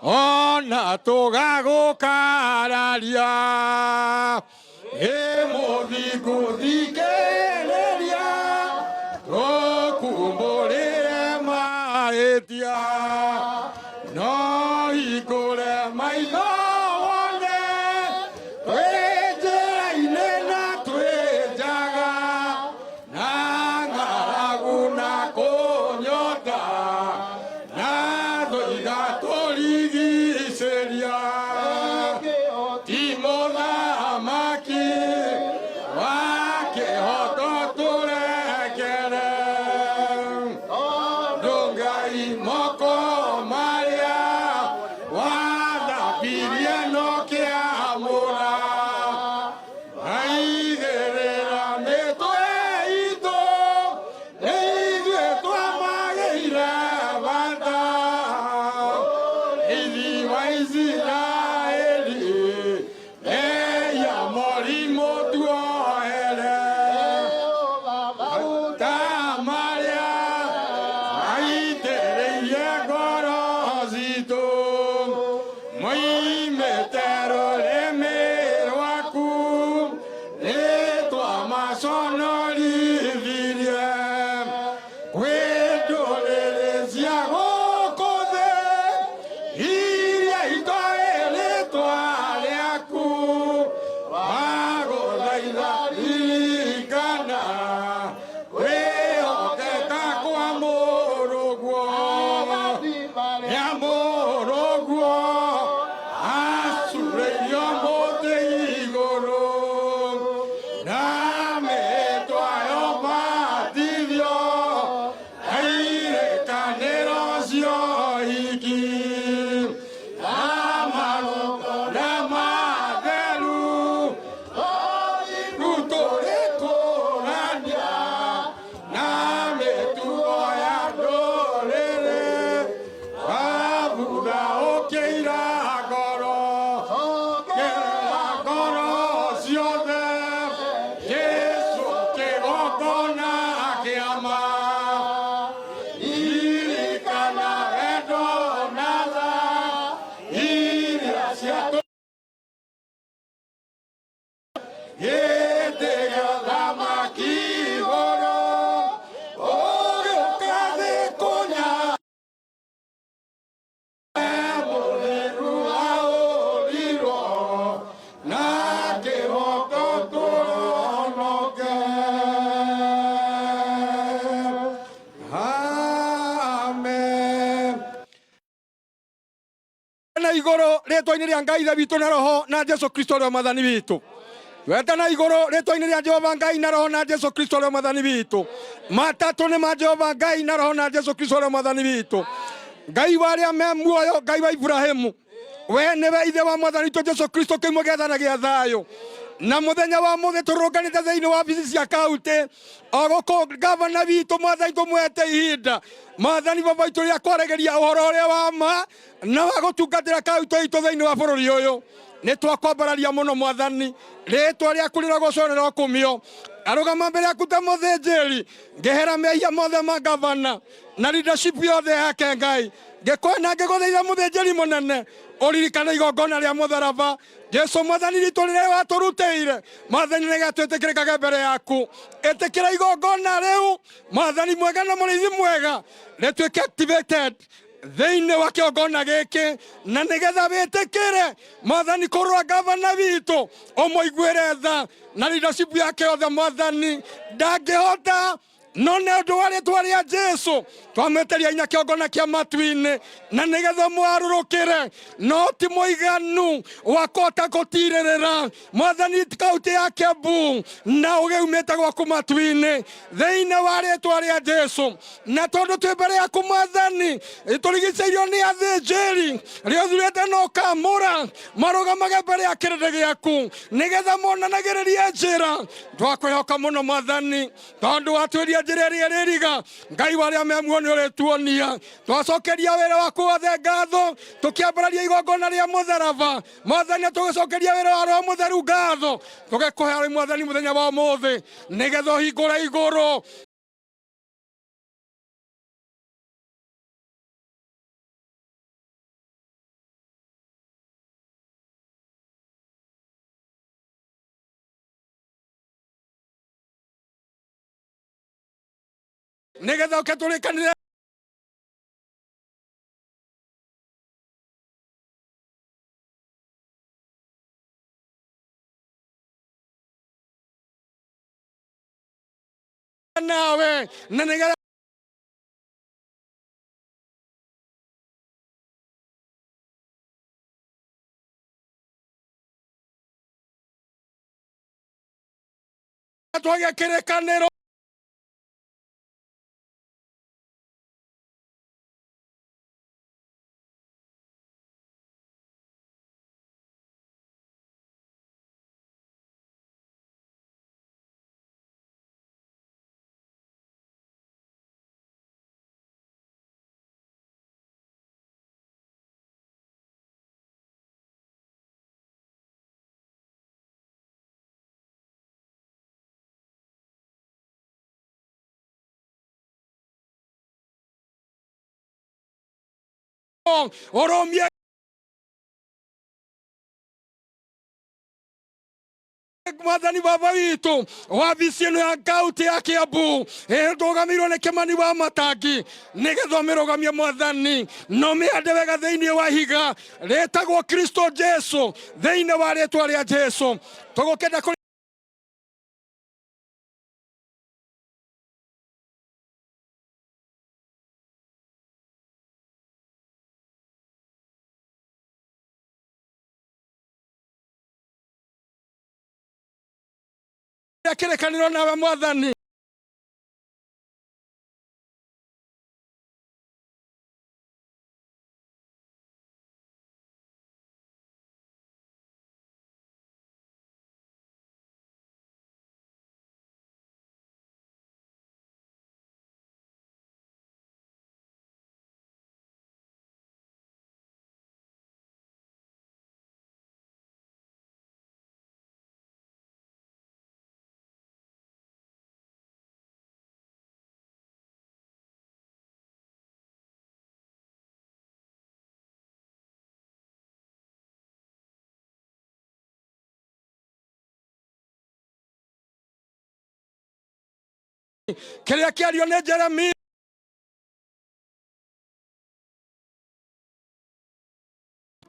Ona tũgagũkararia. Ĩ mũthingu thikĩrĩria, tũkumbũrĩre mahĩtia. No hingũre maitho wone, twĩ njĩra-inĩ na twĩ njaga, na ng'aragu na kũnyota, na thũ igatũrigicĩria. Ti mũthamaki wa kĩhoto tũrekere, tondũ Ngai moko marĩa wathambirie no kĩamũra. Aigĩrĩra mĩtwe itũ, nĩ ithuĩ twamagĩire bata. Mũrĩithi wa Isiraeli, mehia morimũ tuohere. Maguta marĩa maitĩrĩirie ngoro citũ, moimĩte rũrĩmĩ rwaku, nĩ twamaconorithirie. Kwĩ ndũrĩrĩ cia gũkũ thĩ, iria itoĩ rĩtwa rĩaku, wagũthaitha ririkana kwĩhokeka kwa mũrũguo. Rĩa mũrũguo acurĩirio mũtĩ igũrũ, na mĩtwa yobatithio na irĩkanĩro ciohiki, na magongona matheru tũrĩkũrania na mĩtugo ya ndũrĩrĩ, wabura ũkĩira ngoro, kĩra ngoro ciothe, Jesũ kĩgongona kĩama. Ririkana wendo na tha iria cia gĩtĩ gĩa ũthamaki igũrũ, ũgĩũka thĩ kũnya mũtheru ahũrirwo na kĩhooto tũhonoke. Amen. Na igũrũ rĩtwa-inĩ rĩa Ngai Ithe witũ na Roho na Jesu Kristo ũrĩa Mwathani witũ. Wetana igũrũ rĩtwa-inĩ rĩa Jehova Ngai na Roho na Jesu Kristo ũrĩa Mwathani witũ. Matatũ nĩ ma Jehova Ngai na Roho na Jesu Kristo ũrĩa Mwathani witũ. Ngai wa arĩa me muoyo, Ngai wa Ibrahimu, we nĩwe ithe wa Mwathani witũ Jesu Kristo, kĩumo gĩa tha na gĩa thayũ. Na mũthenya wa mũthĩ tũrũnganĩte thĩinĩ wa wabici cia kaunti o gũkũ gavana witũ Mwathani tũmwete ihinda Mwathani baba witũ rĩa kwaragĩria ũhoro ũrĩa wa ma na wa gũtungatĩra kaunti itũ thĩinĩ wa bũrũri ũyũ. Nĩ twakwambararia mũno Mwathani, rĩtwa rĩaku rĩrogocwo rĩrokumio. Arũgama mbere yaku ta mũthĩnjĩri, ngĩhera mehia mothe ma gavana na leadership yothe yake. Ngai, ngĩkwena ngĩgũthaitha mũthĩnjĩri mũnene, ũririkane igongona rĩa mũtharaba Jesu Mwathani witũ rĩrĩa watũrutĩire. Mwathani, nĩgetha twĩtĩkĩrĩkage mbere yaku, ĩtĩkĩra igongona rĩu, Mwathani mwega na mũrĩithi mwega, rĩtuĩke activated thĩinĩ wa kĩgongona gĩkĩ, na nĩgetha wĩtĩkĩre Mwathani kũrũa gavana witũ, ũmũiguĩre tha na leadership yake yothe. Mwathani, ndangĩhota, no nĩ ũndũ wa rĩtwa rĩa Jesu twamwĩtĩria inya kĩongona kĩa matu-inĩ, na nĩgetha mwarũrũkĩre, no ti mũiganu wa kũhota gũtirĩrĩra Mwathani kaunti ya Kiambu na ũgĩumĩte gwaku matu-inĩ thĩinĩ wa rĩtwa rĩa Jesu. Na tondũ twĩ mbere yaku Mwathani, tũrigicĩirio nĩ athĩnjĩri rĩa ũthurĩte na ũkamũra marũgamage mbere ya kĩrĩndĩ gĩaku nĩgetha monanagĩrĩrie njĩra. Twakwĩhoka mũno Mwathani, tondũ watwĩria njĩra ĩrĩa ĩrĩriga. Ngai wa arĩa me muoyo, nĩ ũrĩtuonia. Twacokeria wĩra waku wothe ngatho, tũkĩambararia igongona rĩa mũtharaba Mwathani, tũgĩcokeria wĩra wa Roho Mũtheru ngatho, tũgĩkũhe Mwathani mũthenya wa ũmũthĩ nĩgetha ũhingũre igũrũ. Nĩgetha ũke tũrĩkanĩre nawe na nĩgetha twagĩa kĩrĩkanĩro. Ũrũmie Mwathani baba witũ, wabici ĩno ya kaunti ya Kiambu ĩrũgamĩirwo nĩ Kĩmani wa Matangi, nĩgetha ũmĩrũgamie Mwathani na ũmĩhande wega thĩinĩ wa ihiga rĩtagwo Kristo Jesu, thĩinĩ wa rĩtwa rĩa Jesu tũgũkenda kũrĩ kĩrĩkanĩro nawe Mwathani. Kĩrĩa kĩario nĩ Jeremia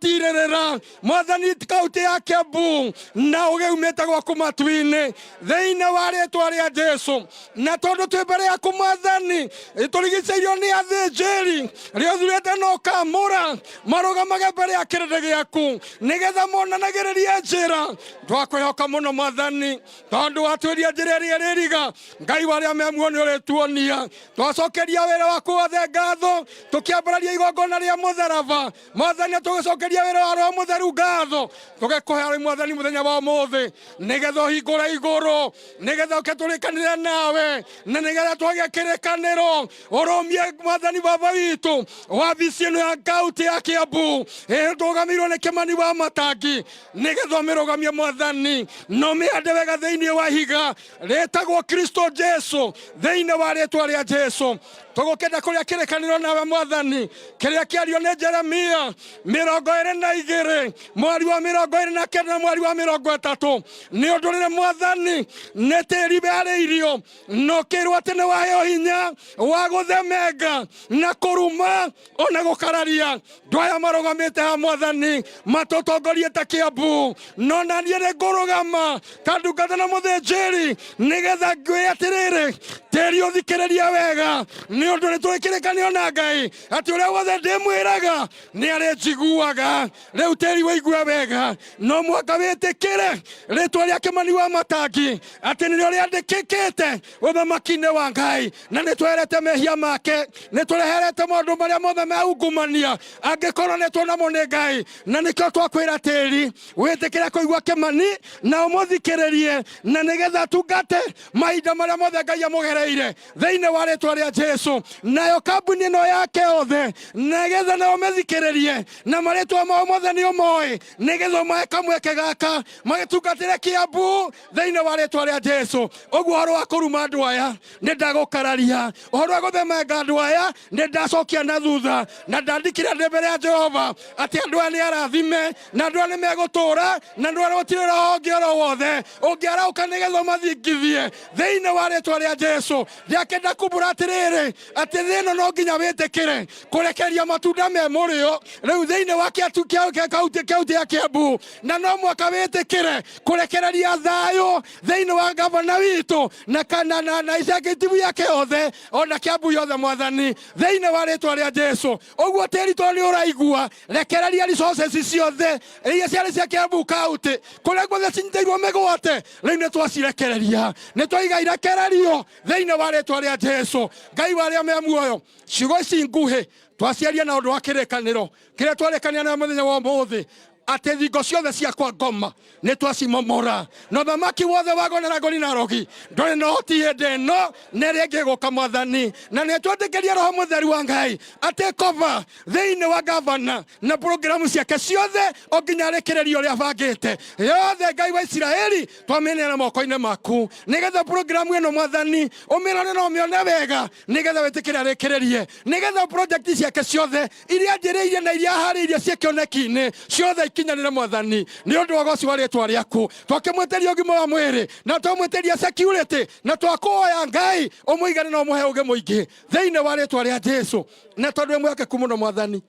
tirĩrĩra Mwathani kaunti ya Kiambu na ũgĩumĩte gwaku matu-inĩ thĩinĩ wa rĩtwa rĩa Jesu. Na tondũ twĩ mbere yaku Mwathani, tũrigicĩirio nĩ athĩnjĩri rĩa ũthurĩte na ũkamũra marũgamage mbere ya kĩrĩndĩ gĩaku nĩgetha monanagĩrĩrie njĩra. Twakwĩhoka mũno Mwathani, tondũ watwĩria njĩra ĩrĩa ĩrĩriga. Ngai wa arĩa me muoyo nĩ ũrĩtuonia. Twacokeria wĩra waku wothe ngatho, tũkĩambararia igongona rĩa mũtharaba Mwathani, tũgĩcokeria wĩra wa Roho Mũtheru ngatho, tũgĩkũhe arĩ Mwathani mũthenya wa ũmũthĩ, nĩgetha ũhingũre igũrũ, nĩgetha ũke tũrĩkanĩre nawe, na nĩgetha twagĩe kĩrĩkanĩro. Ũrũmie Mwathani baba witũ wabici ĩno ya kaunti ya Kiambu ĩrũgamĩirwo nĩ Kĩmani wa Matangi, nĩgetha ũmĩrũgamie Mwathani na ũmĩhande wega thĩinĩ wa ihiga rĩtagwo Kristo Jesu, thĩinĩ wa rĩtwa rĩa Jesu tũgũkenda kũrĩa kĩrĩkanĩro nawe Mwathani. Kĩrĩa kĩario nĩ Jeremia 22 mweri wa 29 na mweri wa 30, nĩ ũndũ rĩrĩ Mwathani nĩ tĩri werĩirio na ũkĩrwo atĩ nĩ waheo hinya wa gũthemenga na kũruma ona gũkararia. Andũ aya marũgamĩte ha Mwathani matũtongorie ta Kiambu, no na niĩ nĩ ngũrũgama ta ndungata na mũthĩnjĩri, nĩgetha ngwĩre atĩrĩrĩ, tĩri ũthikĩrĩrie wega, nĩ ũndũ nĩ tũrĩ kĩrĩkanĩro na Ngai atĩ ũrĩa wothe ndĩmwĩraga nĩ arĩnjiguaga. Rĩu tĩri wĩigue wega, no mũhaka wĩtĩkĩre rĩtwa rĩa Kĩmani wa Matangi atĩ nĩrĩo rĩandĩkĩkĩte ũthamaki-inĩ wa Ngai, na nĩ twerete mehia make, nĩ tũreherete maũndũ marĩa mothe ma ungumania angĩkorwo nĩ tuonamo nĩ Ngai. Na nĩkĩo twakwĩra tĩri wĩtĩkĩre kũigua Kĩmani na ũmũthikĩrĩrie, na nĩgetha atungate mahinda marĩa mothe Ngai amũgereire thĩinĩ wa rĩtwa rĩa Jesu, nayo kambuni ĩno yake yothe, nĩgetha nao methikĩrĩrie na marĩtwa mao mothe nĩ ũmoĩ, nĩgetha ũmahe kamweke gaka magĩtungatĩre Kiambu thĩinĩ wa rĩtwa rĩa Jesu. Ũguo ũhoro wa kũruma andũ aya nĩ ndagũkararia, ũhoro wa gũthemenga andũ aya nĩ ndacokia na thutha, na ndandikire ndĩ mbere ya Jehova atĩ andũ aya nĩ arathime, na andũ aya nĩ megũtũra, na andũ aya gũtirĩ roho ũngĩ oro wothe ũngĩarahũka nĩgetha ũmathingithie thĩinĩ wa rĩtwa rĩa Jesu. Jesu. Ndĩakĩenda kumbũra atĩrĩrĩ, atĩ thĩ ĩno no nginya wĩtĩkĩre kũrekeria matunda me mũrĩo rĩu thĩinĩ wa kĩatu kĩa kaunti ya Kiambu, na no mwaka wĩtĩkĩre kũrekereria thayũ thĩinĩ wa gavana witũ na kana na executive yake yothe ona Kiambu yothe, mwathani, thĩinĩ wa rĩtwa rĩa Jesu. Ũguo tĩri to nĩ ũraigua, rekereria resources ciothe iria ciarĩ cia Kiambu County kũrĩa guothe cinyitĩirwo mĩgwate, rĩu nĩ twacirekereria, nĩ twaiga irekererio thĩinĩ wa rĩtwa rĩa Jesu. Ngai wa arĩa me muoyo, ciugo ici nguhĩ twaciaria na ũndũ wa kĩrĩkanĩro kĩrĩa twarĩkanĩra nayo mũthenya wa ũmũthĩ, atĩ thingo ciothe cia kwa ngoma nĩ twacimomora, na ũthamaki wothe wa gonaragoni na rogi ndũrĩ na ũhoti hĩndĩ ĩno na ĩrĩa ĩngĩ ĩgũka, mwathani. Na nĩ twetĩkĩria roho mũtheru wa Ngai atĩ kova thĩinĩ wa gavana na programu ciake ciothe o nginya arĩkĩrĩrie ũrĩa abangĩte yothe. Ngai wa Isiraeli, twamĩneana moko-inĩ maku nĩgetha programu ĩno, mwathani, ũmĩrore na ũmĩone wega, nĩgetha wĩtĩkĩre arĩkĩrĩrie, nĩgetha project ciake ciothe iria njĩrĩirie na iria harĩirie ciĩ kĩoneki-inĩ ciothe ikinyanĩre, mwathani, nĩ ũndũ wa ũgoci wa rĩtwa rĩaku. Twakĩmwĩtĩria ũgima wa mwĩrĩ na twamwĩtĩria security, na twakũhoya Ngai ũmũigane na ũmũhe ũgĩ mũingĩ thĩinĩ wa rĩtwa rĩa Jesu. Na tondũ wĩ mwĩhokeku mũno, mwathani,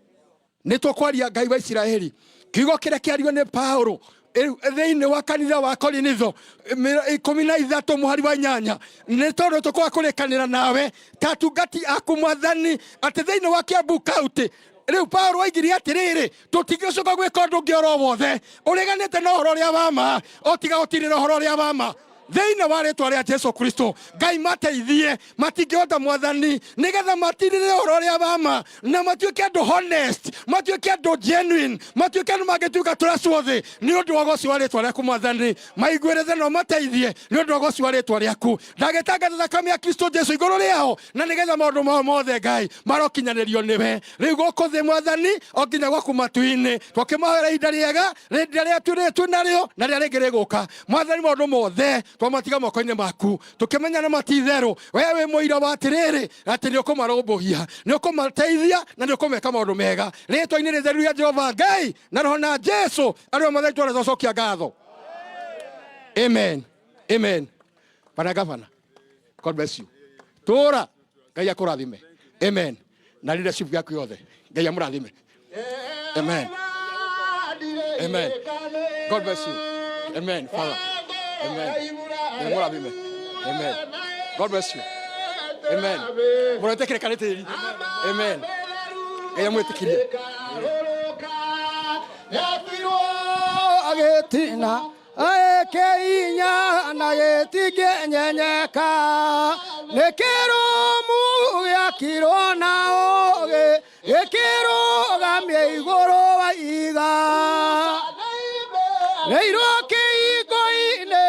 nĩ tũkwaria, Ngai wa Isiraeli, kiugo kĩrĩa kĩario nĩ Paulo thĩinĩ wa kanitha wa Korinitho 13 mũhari wa 8, nĩ tondũ tũkwaga kũrĩkanĩra nawe ta atungati aku, mwathani, atĩ thĩinĩ wa Kiambu County rĩu Paulo oigire atĩrĩrĩ, tũtingĩcoka gwĩka ũndũ ũngĩ oro wothe ũreganĩte na ũhoro ũrĩa wa ma o tiga gũtirĩra ũhoro ũrĩa wa ma thĩinĩ wa rĩtwa rĩa Jesu Kristo. Ngai, mateithie matingĩhota, mwathani, nĩgetha matirĩre ũhoro ũrĩa wa ma na matuĩke andũ honest, matuĩke andũ genuine, matuĩke andũ mangĩtuĩka trustworthy nĩ ũndũ wa ũgoci wa rĩtwa rĩaku. Mwathani, maiguĩrĩre na ũmateithie nĩ ũndũ wa ũgoci wa rĩtwa rĩaku. Ndagĩtangatha thakame ya Kristo Jesu igũrũ rĩao, na nĩgetha maũndũ mao mothe, Ngai, marokinyanĩrio nĩwe rĩu gũkũ thĩ, mwathani, o nginya gwaku matu-inĩ. Twakĩmahoera ihinda rĩega rĩrĩa twĩ narĩo na rĩrĩa rĩngĩ rĩgũka, mwathani. Maũndũ mothe twamatiga moko-inĩ maku, tũkĩmenya na matitherũ we wĩ mũira wa atĩrĩrĩ, atĩ nĩ ũkũmarũmbũiya, nĩ ũkũmateithia na nĩ ũkũmeka maũndũ mega, rĩtwa-inĩ rĩtheru rĩa Jehova Ngai na roho na Jesu arĩa mothe twara twacokia ngatho. Amen, amen. Bana gavana, God bless you. Tura Ngai akũrathime. Amen. Na leadership yaku yothe, Ngai amũrathime. Amen, amen. God bless you. Amen, father. Amen. Ngai amũrathime. Amen. God bless you. Amen. Mũretĩkĩre karĩ tĩri. Amen. Ngai amwĩtĩkirie. Agĩtina agĩkĩinya na gĩtingĩnyenyeka, nĩ kĩrũmu gĩakirwo na ũũgĩ, gĩkĩrũgamia igũrũ wa iga rĩirwo kĩhingo-inĩ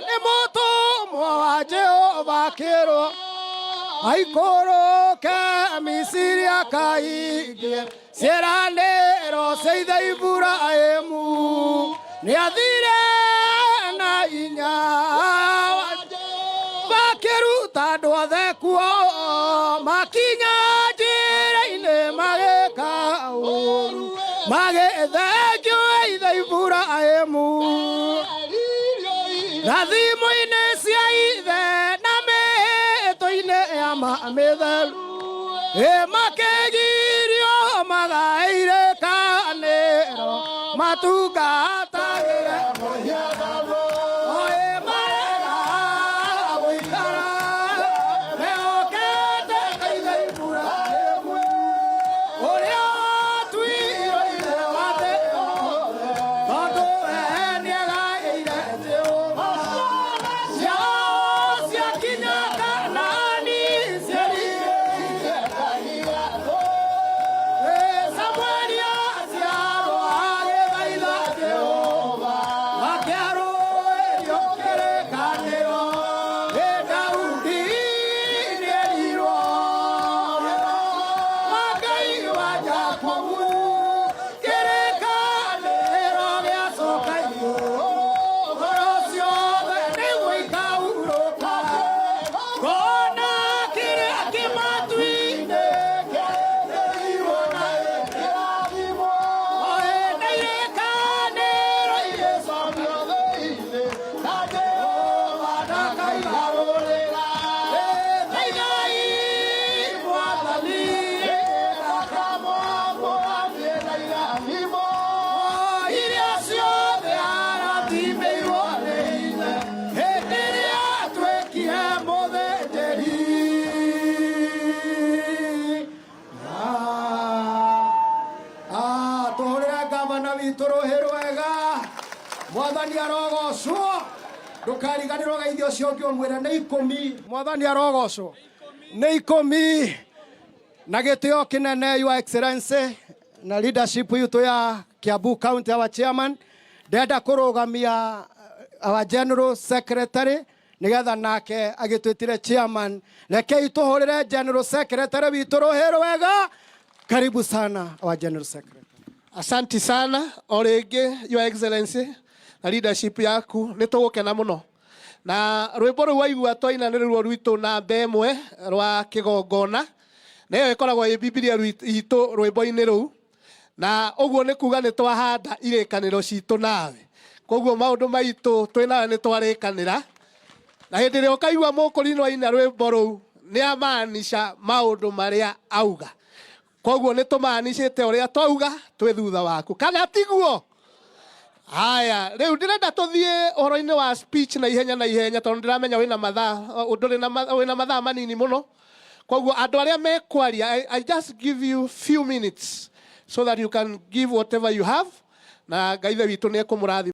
nĩ mũtũmwo wa Jehova, kĩrwo aikũrũke Misiri akahingie ciĩranĩro cia ithe Iburahĩmu. Nĩathire na hinya makĩruta andũ othe kuo, makinya njĩra-inĩ magĩka ũru, magĩthengio ithe Iburahĩmu na thimũ-inĩ cia ithe na mĩhĩtũ-inĩ ya mĩtheru, ĩ makĩgirio magaĩire kanĩro matungatagĩre Oĩ marega gũikara mehokete ithe Iburahĩmu ũrĩa watuirwo ithe wa thĩ yothe, tondũ we nĩagaĩire Jehova. Ciao ciakinya Kanaani ciarigĩrĩire Samueli aciarwo agĩthaitha Jehova, nake Gavana witũ rũhĩ rwega. Mwathani arogocwo. Ndũkariganĩrwo geithio ũcio ũngĩ ũmwĩre nĩ 10. Mwathani arogocwo. Nĩ 10. Na gĩtĩo kĩnene, Your Excellency, na leadership itũ ya Kiambu County, our chairman, ndenda kũrũgamia our general secretary nigetha nake agĩtwĩtire chairman. Rekei tũhũrĩre general secretary witũ rũhĩ rwega. Karibu sana, our general secretary. Asanti sana o rĩngĩ, Your Excellency, na leadership yaku. Nĩ tũgũkena mũno na rwĩmbo rũu waigua twaina nĩ ruo rwitũ namba 1 rwa kĩgongona, na ĩyo ĩkoragwo ĩ Bibilia itũ rwĩmbo-inĩ rũu, na ũguo nĩ kuga nĩ twahanda irĩkanĩro citũ nawe. Koguo maũndũ maitũ twĩ nawe nĩ twarĩkanĩra, na hĩndĩ ĩrĩa ũkaigua mũkũrinwo aina rwĩmbo rũu nĩ amaanisha maũndũ marĩa auga. Koguo nĩ tũmaanicĩte ũrĩa twauga twĩ thutha waku, kana tiguo? Haya, rĩu ndĩrenda tũthiĩ ũhoro-inĩ wa speech na ihenya na ihenya, tondũ ndĩramenya wĩna mathaa, ndũrĩ na wĩna mathaa manini mũno. Koguo andũ arĩa mekwaria, I just give you few minutes so that you can give whatever you have, na Ngai Ithe witũ nĩ ekũmũrathima.